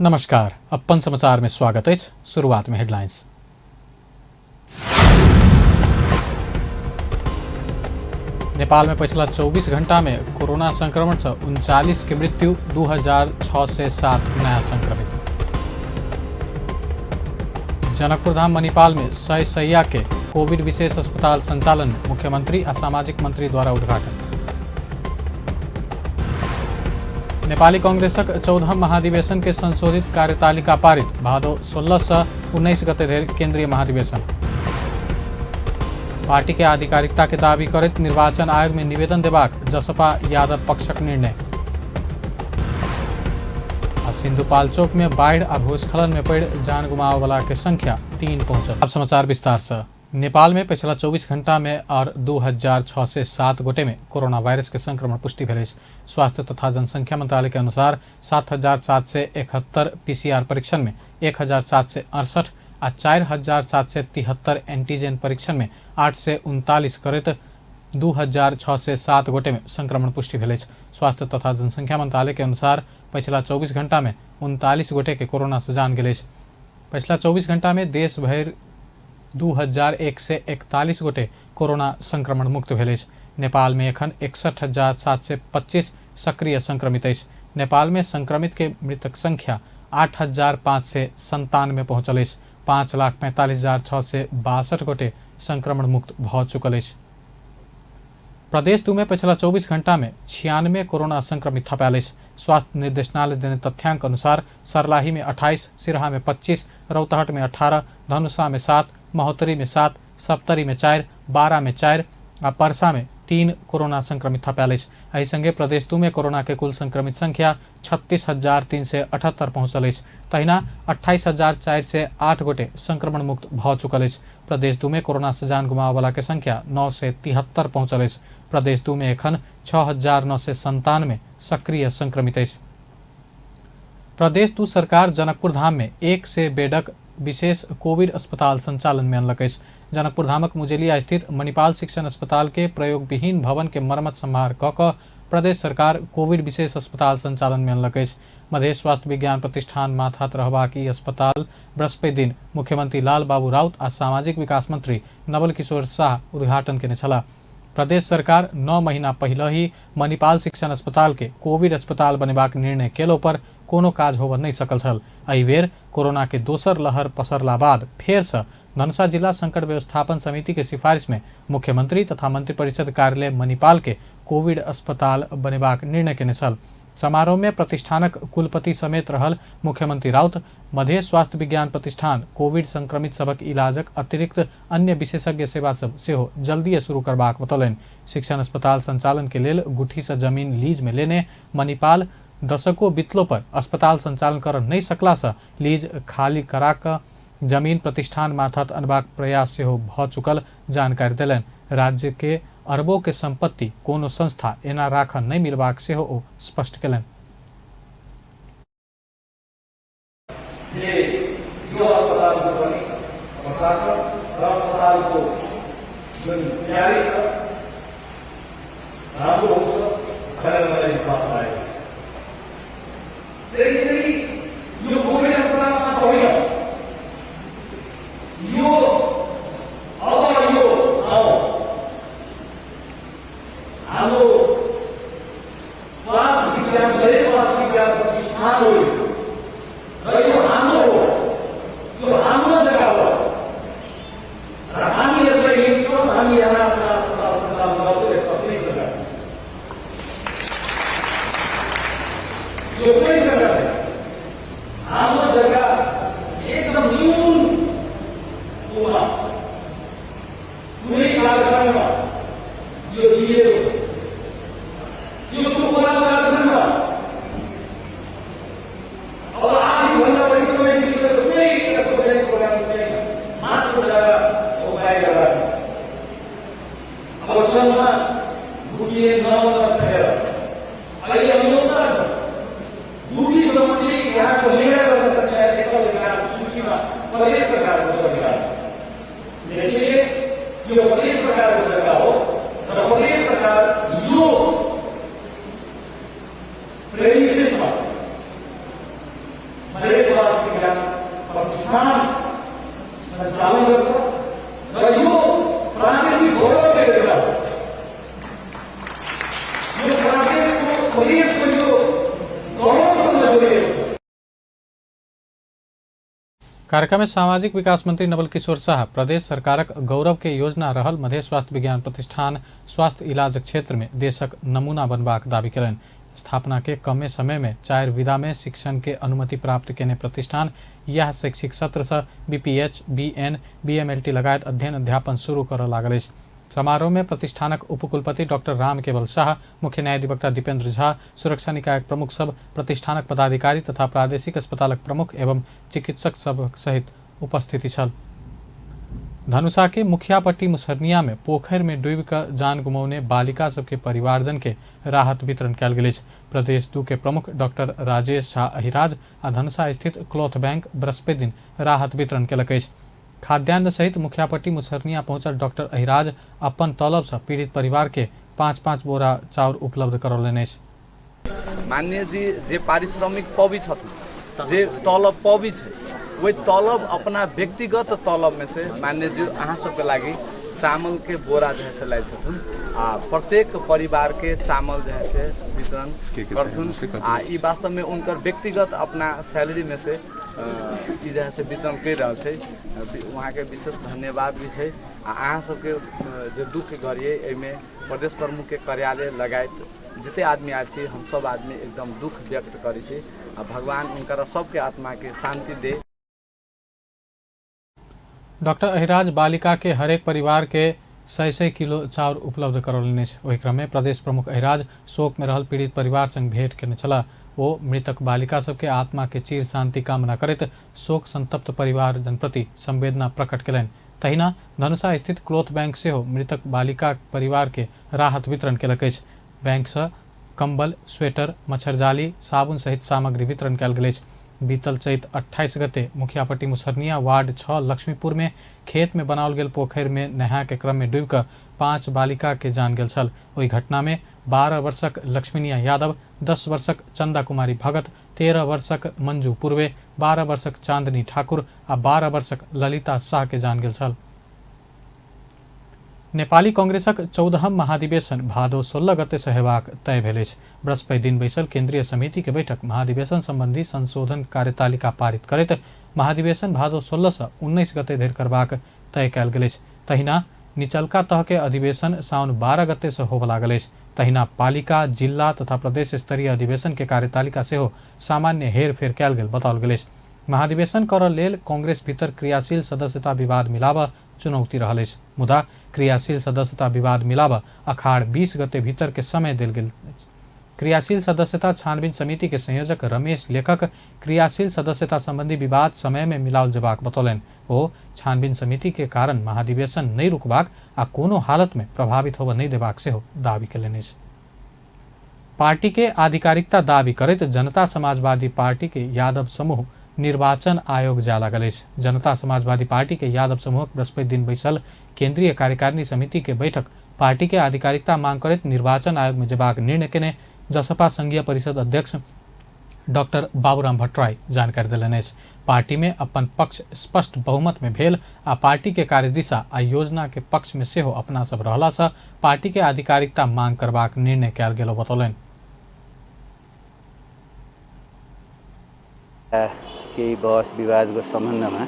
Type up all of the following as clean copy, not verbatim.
नमस्कार, अपन समाचार में स्वागत अछि। शुरुआत में हेडलाइंस। नेपाल में पिछला 24 घंटा में कोरोना संक्रमण से 39 के मृत्यु, 2607 नया संक्रमित। जनकपुर धाम मणिपाल में 100 शैया के कोविड विशेष अस्पताल संचालन में मुख्यमंत्री आ सामाजिक मंत्री द्वारा उद्घाटन। नेपाली कांग्रेसक 14 महाधिवेशन के संशोधित कार्यतालिका पारित, भादो 16 से 19 गते धरि केंद्रीय महाधिवेशन। पार्टी के आधिकारिकता के दावी करैत निर्वाचन आयोग में निवेदन देबाक जसपा यादव पक्षक निर्णय। आ सिंधुपाल्चोक में बाढ़ि आ भूस्खलन में पड़ि जान गुमाबय वाला के संख्या 3 पहुंचल। अब समाचार विस्तार से। नेपाल में पिछला 24 घंटा में और 2607 गोटे में कोरोना वायरस के संक्रमण पुष्टि भेल अछि। स्वास्थ्य तथा जनसंख्या मंत्रालय के अनुसार 7771 पीसीआर परीक्षण में 1768 आ 4773 एंटीजन परीक्षण में 839 करैत 2607 गोटे में संक्रमण पुष्टि भेल अछि। स्वास्थ्य तथा जनसंख्या मंत्रालय के अनुसार पछिला 24 घंटा में 39 गोटे के कोरोना से जान गेल अछि। पछिला 24 घंटा में देश भरि 2141 गोटे कोरोना संक्रमण मुक्त भेल अछि। नेपाल में एखन 61,725 सक्रिय संक्रमित अछि। नेपाल में संक्रमित के मृतक संख्या 8,597 पहुंचल अछि। 5,45,662 गोटे संक्रमण मुक्त भऽ चुकल अछि। प्रदेश 2 में पछिला 24 घंटा में 96 कोरोना संक्रमित थपायल अछि। स्वास्थ्य निर्देशनालय देने तथ्यांक अनुसार सर्लाही में 28, सिरहा में 25, रौतहट में 18, धनुषा में 7, महोत्तरी में 7, सप्तरी में 4, बारा में 4 आ परसा में 3 कोरोना संक्रमित थपायल अछि। एहि संगे प्रदेश 2 में कोरोना के कुल संक्रमित संख्या 36,378 पहुंचल अछि। तहिना 28,408 गोटे संक्रमण मुक्त भऽ चुकल अछि। प्रदेश 2 में कोरोना से जान गुमाबय वाला के संख्या 973 पहुंचल अछि। प्रदेश 2 में एखन 6,997 सक्रिय संक्रमित अछि। प्रदेश 2 सरकार जनकपुर धाम में 100 बेडक विशेष कोविड अस्पताल संचालन में अनलक अछि। जनकपुर धामक मुजेलिया स्थित मणिपाल शिक्षण अस्पताल के प्रयोगविहीन भवन के मरम्मत संभार कऽ कऽ प्रदेश सरकार कोविड विशेष अस्पताल संचालन में अनलक अछि। मधेश स्वास्थ्य विज्ञान प्रतिष्ठान माथात रहबाक ई अस्पताल बृहस्पति दिन मुख्यमंत्री लाल बाबू राउत आ सामाजिक विकास मंत्री नवल किशोर शाह उद्घाटन केने छलाह। प्रदेश सरकार 9 महीना पहिले ही मणिपाल शिक्षण अस्पताल के कोविड अस्पताल बनेबाक निर्णय केलो पर कोनो काज होबय नहि सकल छल। एहि बेर कोरोना के दोसर लहर पसरला बाद फेर से धनुषा जिला संकट व्यवस्थापन समिति के सिफारिश में मुख्यमंत्री तथा मंत्रिपरिषद कार्यालय मणिपाल के कोविड अस्पताल बनेबाक निर्णय केने छल। समारोह में प्रतिष्ठानक कुलपति समेत रहल मुख्यमंत्री राउत मधेश स्वास्थ्य विज्ञान प्रतिष्ठान कोविड संक्रमित सभक इलाजक अतिरिक्त अन्य विशेषज्ञ सेवा सब सेहो जल्दीए शुरू करबाक बतौलनि। शिक्षण अस्पताल संचालन के लेल गुठी से जमीन लीज में लेने मणिपाल दशकों बीतलो पर अस्पताल संचालन कर नहीं सकला से लीज खाली करा कऽ जमीन प्रतिष्ठान माथत अनबाक प्रयास सेहो भऽ चुकल जानकारी देलनि। राज्य के अरबों के संपत्ति कोनो संस्था एना राखऽ नहि मिलबाक सेहो ओ स्पष्ट केलनि। जे यो अस्पतालको पनि प्रशासन र अस्पतालको जुन तयारी छ राम्रो हुन्छ भनेर मलाई विश्वास लागेको। त्यसरी यो कोभिड अस्पताल मात्र होइन, यो अब यो ठाउँ हाम्रो स्वास्थ्य विज्ञान धेरै स्वास्थ्य विज्ञान प्रतिष्ठान हो र यो हाम्रो हो, यो हाम्रो जग्गा हो र हामी यसलाई हिँड्छौँ। हामी यहाँ आफ्ना अस्पताल सञ्चालन गर्छौँ। यसमा कुनै जग्गा यो कुनै जग्गा छैन। हाम्रो जग्गा एकदम न्यून उमा कुनै कालखण्डमा यो दिएको छ। यो त्यो कालखण्डमा अब आधीभन्दा बढी समय बितिसकेको, कुनै यसको चाहिँ प्रोग्राम छैन, मात्र जग्गा बाहिर राख्नु। अब सङ्घमा गुठीले नबसेर अहिले अन्योलता छ। गुठी सम्बन्धी यहाँको निर्णय गर्न सक्ने एक अधिकार सूचीमा प्रदेश सरकारको अधिकार छ। त्यसैले यो प्रदेश सरकारको जग्गा हो र प्रदेश सरकार यो प्रेमिसेसमा मधेस कार्यक्रम में सामाजिक विकास मंत्री नवल किशोर शाह प्रदेश सरकारक गौरव के योजना रहल मधेश स्वास्थ्य विज्ञान प्रतिष्ठान स्वास्थ्य इलाजक क्षेत्र में देशक नमूना बनबाक दावी केलनि। स्थापना के कमे समय में 4 विधा में शिक्षण के अनुमति प्राप्त केने प्रतिष्ठान यह शैक्षिक सत्र से बीपीएच, बीएन, बीएमएलटी लगायत अध्ययन अध्यापन शुरू करऽ लागल अछि। समारोह में प्रतिष्ठानक उपकुलपति डॉक्टर राम केवल शाह, मुख्य न्यायाधिवक्ता दीपेंद्र झा, सुरक्षा निकायक प्रमुख सब, प्रतिष्ठानक पदाधिकारी तथा प्रादेशिक अस्पतालक प्रमुख एवं चिकित्सक सब सहित उपस्थिति छल। धनुषा के मुखियापट्टी मुसहरनिया में पोखरि में डूबि कऽ जान गुमौने बालिका सबके परिवारजन के राहत वितरण कयल गेल अछि। प्रदेश 2 के प्रमुख डॉक्टर राजेश झा अहिराज आ धनुषा स्थित क्लॉथ बैंक बृहस्पति दिन राहत वितरण केलक अछि। खाद्यान्न सहित मुखियापट्टी मुसहरनिया पहुंचल डॉक्टर अहिराज अपन तलब से पीड़ित परिवार के 5-5 बोरा चाउर उपलब्ध करौलनि अछि। माननीय जी जे पारिश्रमिक पबी छथिन, जे तलब पबी छै, ओहि तलब अपना व्यक्तिगत तलब में से माननीय जी अहाँ सबके लागि चामल के बोरा जे है से लाइ छथिन आ प्रत्येक परिवार के चामल जे है से वितरण करथुन। आ ई वास्तव में उनकर व्यक्तिगत अपना सैलरी में से ई जे है से वितरण कर रहल छै। वहाँके विशेष धन्यवाद भी छै। आ अहाँ सबके जे दुख घड़ी एहिमे प्रदेश प्रमुख के कार्यालय लगायत जते आदमी आयल छी, हम सब आदमी एकदम दुख व्यक्त करै छी आ भगवान उनकर सबके आत्मा के शांति दे। डॉक्टर अहिराज बालिका के हरेक परिवार के 100-100 किलो चाउर उपलब्ध करौलनि अछि। ओहि क्रम में प्रदेश प्रमुख अहिराज शोक में रहल पीड़ित परिवार संग भेंट केने छलाह। ओ मृतक बालिका सबके आत्मा के चिर शांति कामना करैत शोक संतप्त परिवार जनप्रति संवेदना प्रकट केलनि। तहिना धनुषा स्थित क्लॉथ बैंक सेहो मृतक बालिका परिवार के राहत वितरण केलक अछि। बैंक से कंबल, स्वेटर, मच्छरजाली, साबुन सहित सामग्री वितरण कयल गेल अछि। बीतल चैत 28 गते मुखियापट्टी मुसहरनिया वार्ड 6 लक्ष्मीपुर में खेत में बनाओल गेल पोखरि में नहा के क्रम में डूबि कऽ 5 बालिका के जान गेल छल। ओहि घटना में 12 वर्षक लक्ष्मीनिया यादव, 10 वर्षक चंदा कुमारी भगत, 13 वर्षक मंजू पूर्वे, 12 वर्षक चांदनी ठाकुर आ 12 वर्षक ललिता शाह के जान गेल छल। नेपाली कांग्रेसक 14हम महाधिवेशन भादो 16 गते से हेबाक तय भेल अछि। बृहस्पति दिन बैसल केंद्रीय समिति के बैठक महाधिवेशन संबंधी संशोधन कार्यतालिका पारित करैत महाधिवेशन भादो 16 से 19 गते धरि करबाक तय कयल गेल अछि। तहिना निचलका तह के अधिवेशन साउन 12 गते से होबय लागल अछि। तहिना पालिका, जिला तथा प्रदेश स्तरीय अधिवेशन के कार्यतालिका सेहो सामान्य हेरफेर कयल गेल बताओल गेल अछि। महाधिवेशन करऽ लेल कांग्रेस भीतर क्रियाशील सदस्यता विवाद मिलाबऽ चुनौती रहल अछि। मुदा क्रियाशील सदस्यता विवाद मिलाबऽ अखाड़ 20 गते भीतर के समय देल गेल अछि। क्रियाशील सदस्यता छानबीन समिति के संयोजक रमेश लेखक क्रियाशील सदस्यता संबंधी विवाद समय में मिलाओल जेबाक बतौलनि। ओ छानबीन समिति के कारण महाधिवेशन नहि रुकबाक आ कोनो हालत में प्रभावित होबऽ नहि देबाक सेहो दावी केलनि अछि। पार्टी के आधिकारिकता दावी करैत जनता समाजवादी पार्टी के यादव समूह निर्वाचन आयोग जा लागल अछि। जनता समाजवादी पार्टी के यादव समूहक बृहस्पति दिन बैसल केंद्रीय कार्यकारिणी समिति के बैठक पार्टी के आधिकारिकता मांग करैत निर्वाचन आयोग में जेबाक निर्णय केने जसपा संघीय परिषद अध्यक्ष डॉक्टर बाबूराम भट्टराई जानकारी देलनि अछि। पार्टी में अपन पक्ष स्पष्ट बहुमत में भेल आ पार्टी के कार्यदिशा आ योजना के पक्ष में सेहो अपना सब रहला से पार्टी के आधिकारिकता मांग करबाक निर्णय कयल गेल बतौलनि। केही बहस विवादको सम्बन्धमा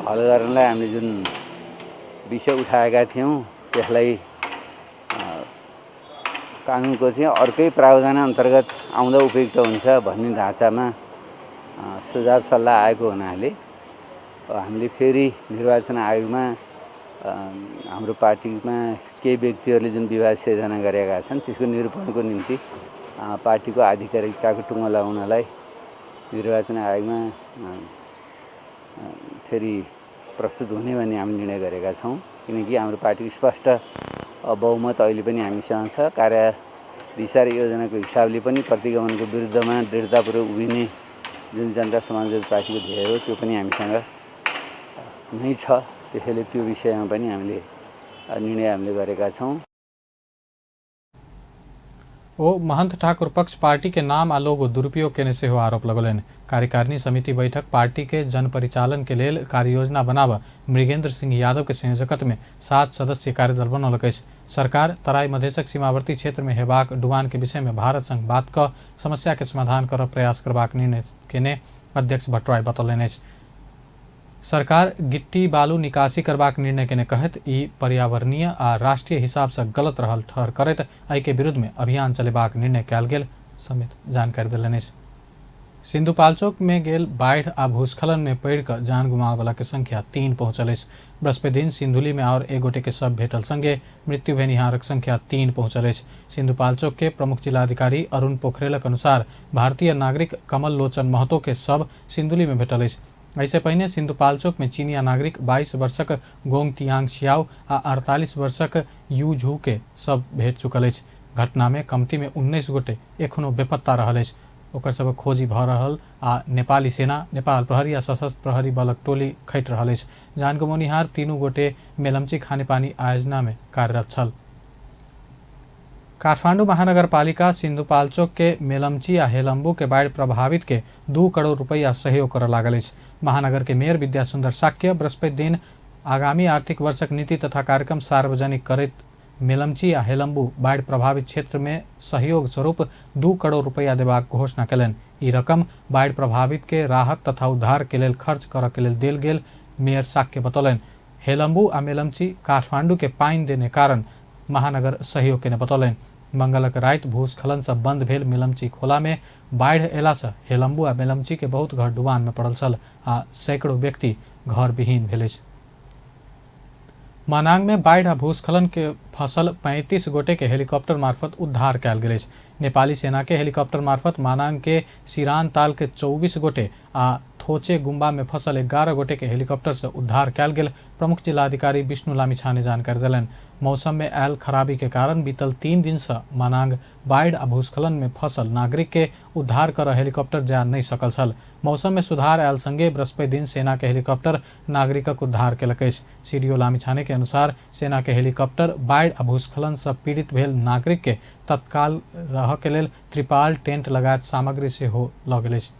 हल गर्नलाई हामीले जुन विषय उठाएका थियौँ त्यसलाई कानुनको चाहिँ अर्कै प्रावधान अन्तर्गत आउँदा उपयुक्त हुन्छ भन्ने ढाँचामा सुझाव सल्लाह आएको हुनाले हामीले फेरि निर्वाचन आयोगमा हाम्रो पार्टीमा केही व्यक्तिहरूले जुन विवाद सिर्जना गरेका छन् त्यसको निरूपणको निम्ति पार्टीको आधिकारिकताको टुङ्गो लगाउनलाई निर्वाचन आयोगमा फेरि प्रस्तुत हुने भन्ने हामी निर्णय गरेका छौँ। किनकि हाम्रो पार्टीको स्पष्ट बहुमत अहिले पनि हामीसँग छ। कार्य दिशा र योजनाको हिसाबले पनि प्रतिगमनको विरुद्धमा दृढतापूर्वक उभिने जुन जनता समाजवादी पार्टीको ध्येय हो त्यो पनि हामीसँग नै छ। त्यसैले त्यो विषयमा पनि हामीले निर्णय हामीले गरेका छौँ। ओ महंत ठाकुर पक्ष पार्टी के नाम आ लोगो दुरुपयोग केने सेहो आरोप लगौलनि। कार्यकारिणी समिति बैठक पार्टी के जन परिचालन के लेल कार्ययोजना बनाबऽ मृगेंद्र सिंह यादव के संयोजकत्व में 7 सदस्यीय कार्यदल बनौलक अछि। सरकार तराई मधेशक सीमावर्ती क्षेत्र में हेबाक डुबान के विषय में भारत संग बात कऽ समस्या के समाधान करऽ प्रयास करबाक निर्णय केने अध्यक्ष भट्टराई बतौलनि अछि। सरकार गिट्टी बालू निकासी करबाक निर्णय केने कहैत ई पर्यावरणीय आ राष्ट्रीय हिसाब से गलत रहल ठहर करैत एहि के विरुद्ध में अभियान चलेबाक निर्णय कयल गेल समेत जानकारी देलनि अछि। सिन्धुपाल्चोक में गेल बाढ़ि आ भूस्खलन में पड़ि कऽ जान गुमाबय के संख्या 3 पहुंचल अछि। बृहस्पति दिन सिन्धुली में और एक गोटे के शव भेटल संगे मृत्यु भेनिहारक संख्या 3 पहुंचल अछि। सिन्धुपाल्चोक के प्रमुख जिलाधिकारी अरुण पोखरेलक अनुसार भारतीय नागरिक कमल लोचन महतो के शव सिन्धुली में भेटल अछि। एहिसँ पहिने सिन्धुपाल्चोक में चीनिया नागरिक 22 वर्षक गोंग तियांग शियाओ आ 48 वर्षक you झू के शव भेट चुकल अछि। घटना में कमती में 19 गोटे एखनो बेपत्ता रहल अछि। ओकर सबक खोजी भऽ रहल आ नेपाली सेना, नेपाल प्रहरी आ सशस्त्र प्रहरी बलक टोली खटि रहल अछि। जान गमौनिहार 3 गोटे मेलम्ची खानेपानी आयोजना में कार्यरत छल। काठमाडौँ महानगरपालिका सिन्धुपाल्चोक के मेलम्ची आ हेलम्बू के बाढ़ि प्रभावित के 2 करोड़ रुपैया सहयोग करऽ लागल अछि। महानगर के मेयर विद्या सुन्दर साक्य बृहस्पति दिन आगामी आर्थिक वर्षक नीति तथा कार्यक्रम सार्वजनिक करैत मेलम्ची आ हेलम्बू बाढ़ि प्रभावित क्षेत्र में सहयोग स्वरूप 2 करोड़ रुपैया देबाक घोषणा कयलनि। ई रकम बाढ़ि प्रभावित के राहत तथा उद्धार के लेल खर्च करऽ के लेल देल गेल मेयर साक्य बतौलनि। हेलम्बू आ मेलम्ची काठमाडौँ के पानि देने कारण महानगर सहयोग केने बतौलनि। मंगलक राति भूस्खलन से बंद भेल मेलम्ची खोला में बाढ़ि अयलासँ हेलम्बू आ मेलम्ची के बहुत घर डुबान में पड़ल छल आ सैकड़ों व्यक्ति घर विहीन भेल अछि। मनांग में बाढ़ि आ भूस्खलन के फसल 35 गोटे के हेलीकॉप्टर मार्फत उद्धार कयल गेल अछि। नेपाली सेना के हेलीकॉप्टर मार्फत मानांग के सिरान ताल के 24 गोटे आ थोचे गुम्बा में फसल 11 गोटे के हेलीकॉप्टर से उद्धार कयल गेल प्रमुख जिलाधिकारी विष्णु लामिछाने जानकारी देलनि। मौसम में आयल खराबी के कारण बीतल 3 दिन से मनांग बाढ़ि आ भूस्खलन में फसल नागरिक के उद्धार कर हेलीकॉप्टर जा नहीं सकल छल। मौसम में सुधार आयल संगे बृहस्पति दिन सेना के हेलीकॉप्टर नागरिकक उद्धार केलक अछि। सीडीओ लामिछाने के अनुसार सेना के हेलीकॉप्टर बाढ़ि आ भूस्खलन से पीड़ित भेल नागरिक के तत्काल रहऽ के लेल त्रिपाल, टेंट लगायत सामग्री सेहो लऽ गेल अछि।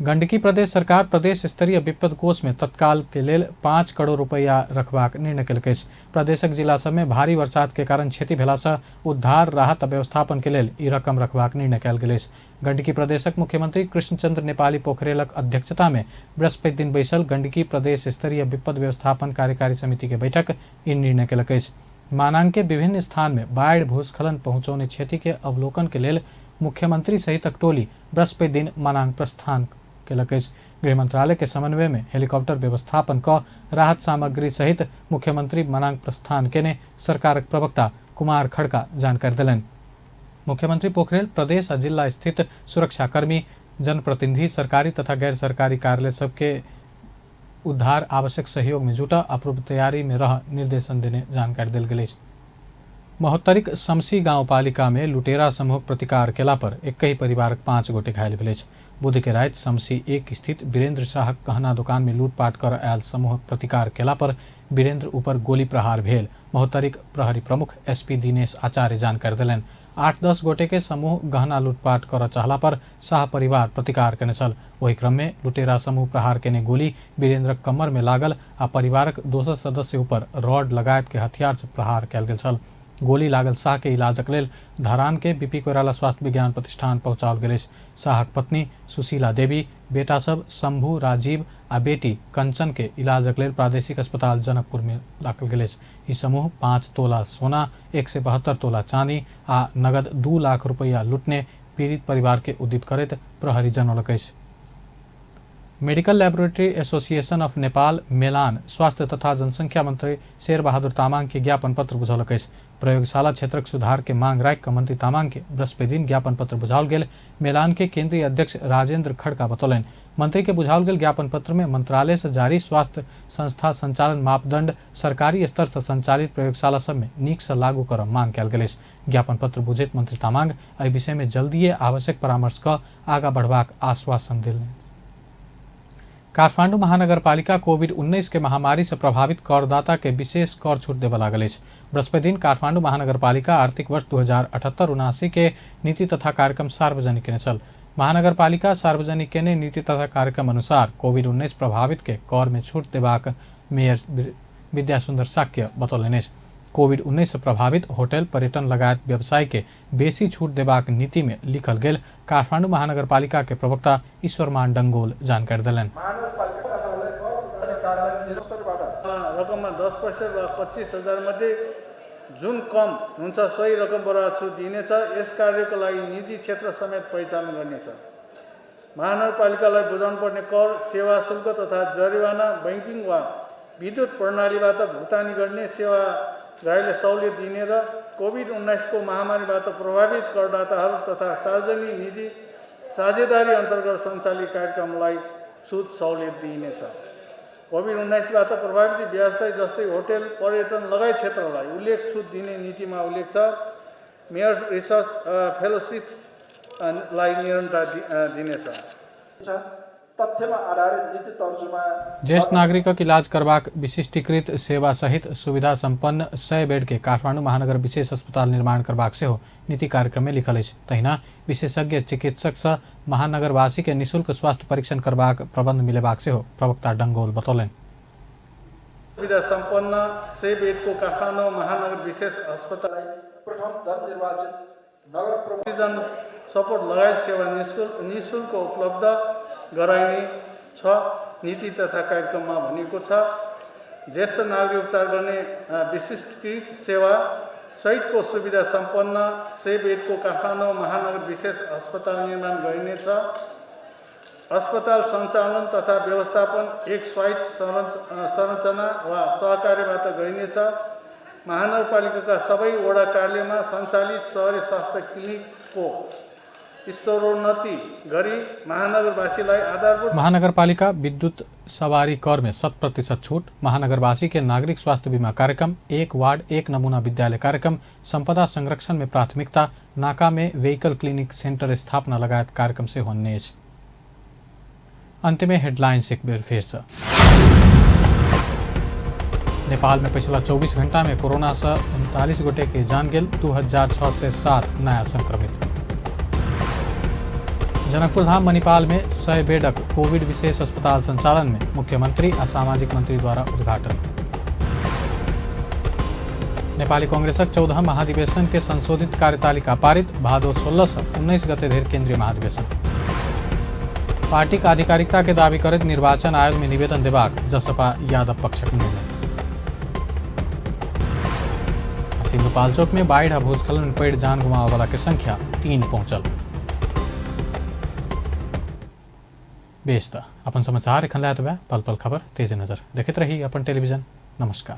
गंडकी प्रदेश सरकार प्रदेश स्तरीय विपद कोष में तत्काल के लेल 5 करोड़ रुपैया रखबाक निर्णय केलक अछि। प्रदेशक जिला सब में भारी बरसात के कारण क्षति भेलासँ उद्धार, राहत आ व्यवस्थापन के लेल ई रकम रखबाक निर्णय कयल गेल अछि। गंडकी प्रदेशक मुख्यमंत्री कृष्णचंद्र नेपाली पोखरेलक अध्यक्षता में बृहस्पति दिन बैसल गंडकी प्रदेश स्तरीय विपद व्यवस्थापन कार्यकारी समिति के बैठक ई निर्णय केलक अछि। मानांग के विभिन्न स्थान में बाढ़ि भूस्खलन पहुंचौने क्षति के अवलोकन के लेल मुख्यमंत्री सहितक टोली बृहस्पति दिन मनांग प्रस्थान केलक अछि। गृह मंत्रालय के समन्वय में हेलीकॉप्टर व्यवस्थापन क राहत सामग्री सहित मुख्यमंत्री मनांग प्रस्थान केने सरकारक प्रवक्ता कुमार खड़का जानकारी देलनि। मुख्यमंत्री पोखरेल प्रदेश आ जिला स्थित सुरक्षाकर्मी, जनप्रतिनिधि, सरकारी तथा गैर सरकारी कार्यालय सबके उद्धार आवश्यक सहयोग में जुटा आ पूर्व तैयारी में रह निर्देशन देने जानकारी देल गेल अछि। महोत्तरीक समसी गाउँपालिका में लुटेरा समूहक प्रतिकार केला पर एकहि परिवारक 5 गोटे घायल भेल अछि। बुध के राति समसी 1 स्थित वीरेंद्र शाहक गहना दुकान में लूटपाट कर आयल समूहक प्रतिकार केला पर वीरेंद्र ऊपर गोली प्रहार भेल। महोत्तरीक प्रहरी प्रमुख एसपी दिनेश आचार्य जानकारी देलनि। 8-10 गोटे के समूह गहना लूटपाट कर चाहला पर शाह परिवार प्रतिकार केने छल। ओहि क्रम में लुटेरा समूह प्रहार केने गोली वीरेंद्रक कमर में लागल आ परिवारक दोसर सदस्य ऊपर रॉड लगायत के हथियार से प्रहार कयल गेल छल। गोली लागल शाह के इलाजक लेल धरान के बीपी कोइराला स्वास्थ्य विज्ञान प्रतिष्ठान पहुंचाओल गेल अछि। शाहक पत्नी सुशीला देवी, बेटा सब शंभू, राजीव आ बेटी कंचन के इलाजक लेल प्रादेशिक अस्पताल जनकपुर में राखल गेल अछि। ई समूह 5 तोला सोना, 172 तोला चांदी आ नगद 2 लाख रुपैया लूटने पीड़ित परिवार के उद्दित करैत प्रहरी जनौलक अछि। Medical laboratory association of Nepal Melan स्वास्थ्य तथा जनसंख्या मंत्री शेरबहादुर तामाङ के ज्ञापन पत्र बुझौलक अछि। प्रयोगशाला क्षेत्रक सुधार के मांग राखि कऽ मंत्री तामाङ के बृहस्पति दिन ज्ञापन पत्र बुझाओल गेल। मेलान के केंद्रीय अध्यक्ष राजेंद्र खड़का बतौलनि। मंत्री के बुझाओल गेल ज्ञापन पत्र में मंत्रालय से जारी स्वास्थ्य संस्था संचालन मापदंड सरकारी स्तर से संचालित प्रयोगशाला सब में नीक से लागू करऽ मांग कयल गेल अछि। ज्ञापन पत्र बुझैत मंत्री तामाङ एहि विषय में जल्दिए आवश्यक परामर्श कऽ आगाँ बढ़बाक आश्वासन देलनि। काठमाडौँ महानगरपालिका कोविड-19 के महामारी से प्रभावित करदाता के विशेष कर छूट देबय लागल अछि। बृहस्पति दिन काठमाडौँ महानगरपालिका आर्थिक वर्ष 2078-79 के नीति तथा कार्यक्रम सार्वजनिक केने छल। महानगरपालिका सार्वजनिक केने नीति तथा कार्यक्रम अनुसार कोविड-19 प्रभावित के कर में छूट देबाक मेयर विद्यासुन्दर साक्य बतौलनि अछि। कोविड-19 से प्रभावित होटल, पर्यटन लगायत व्यवसाय के बेसी छूट देबाक नीति में लिखल गेल काठमाडौँ महानगरपालिका के प्रवक्ता ईश्वरमान डंगोल जानकारी देलनि। रकममा 10% वा 25,000 मध्ये जुन कम हुन्छ सोही रकम बराबर छुट दिइनेछ। यस कार्यको लागि निजी क्षेत्र समेत पहिचान गर्नेछ। महानगरपालिकालाई बुझाउनु पर्ने कर, सेवा शुल्क तथा जरिवाना बैंकिङ वा विद्युत प्रणालीबाट भुक्तानी गर्ने सेवाग्राहीले सहुलियत दिने र कोभिड-19 को महामारीबाट प्रभावित करदाताहरू तथा सार्वजनिक निजी साझेदारी अन्तर्गत सञ्चालित कार्यक्रमलाई छुट सहुलियत दिइनेछ। कोभिड-19बाट प्रभावित व्यवसाय जस्तै होटल, पर्यटन लगायत क्षेत्रलाई उल्लेख छुट दिने नीतिमा उल्लेख छ। मेयर रिसर्च फेलोसिप लाई निरन्तरता दिनेछ। तथ्यमा आधारित नीति तर्जुमा ज्येष्ठ नागरिकक इलाज करबाक विशिष्टीकृत सेवा सहित सुविधा सम्पन्न 100 बेड के काठमाडौँ महानगर विशेष अस्पताल निर्माण करबाक सेहो नीति कार्यक्रम में लिखल अछि। तहिना विशेषज्ञ चिकित्सक सँ महानगरवासी के निःशुल्क स्वास्थ्य परीक्षण करबाक प्रबंध मिलेबाक सेहो प्रवक्ता डंगोल बतौलनि। सुविधा सम्पन्न 100 बेडको काठमाडौँ महानगर विशेष अस्पताल प्रथम जननिर्वाचित नगर प्रमुख अक्सिजन सपोर्ट लगायत सेवा निःशुल्क उपलब्ध गराइने छ। नीति तथा कार्यक्रममा भनिएको छ। ज्येष्ठ नागरिक उपचार गर्ने विशिष्टीकृत सेवा सहितको सुविधा सम्पन्न 100 बेडको काठमाडौँ महानगर विशेष अस्पताल निर्माण गरिनेछ। अस्पताल सञ्चालन तथा व्यवस्थापन एक स्वायत्त संरचना वा सहकार्यबाट गरिनेछ। महानगरपालिकाका सबै वडा कार्यालयमा सञ्चालित सहरी स्वास्थ्य क्लिनिकको स्तरोन्नति गरी महानगरवासीलाई आधारभूत महानगरपालिका विद्युत सवारी कर में 100% छूट, महानगरवासी के नागरिक स्वास्थ्य बीमा कार्यक्रम, एक वार्ड एक नमूना विद्यालय कार्यक्रम, संपदा संरक्षण में प्राथमिकता, नाका में व्हीकल क्लिनिक सेंटर स्थापना लगायत कार्यक्रम से होने अछि। अंत में हेडलाइंस एक बेर फेर से। नेपाल में पिछला 24 घंटा में कोरोना से 39 गोटे के जान गेल, 2607 नया संक्रमित। जनकपुर धाम मणिपाल में 100 बेडक कोविड विशेष अस्पताल संचालन में मुख्यमंत्री आ सामाजिक मंत्री द्वारा उद्घाटन। नेपाली कांग्रेसक 14 महाधिवेशन के संशोधित कार्यतालिका पारित, भादो 16 से 19 गते धरि केंद्रीय महाधिवेशन। पार्टीक आधिकारिकता के दावी करैत निर्वाचन आयोग में निवेदन देबाक जसपा यादव पक्षक निर्णय। सिंधुपाल्चोक में बाढ़ि आ भूस्खलन में पड़ि जान गुमाबय वाला के संख्या 3 पहुंचल। बेस त अपन समाचार एखन लए पल पल खबर तेज नजर देखैत रही अपन टेलीविजन। नमस्कार।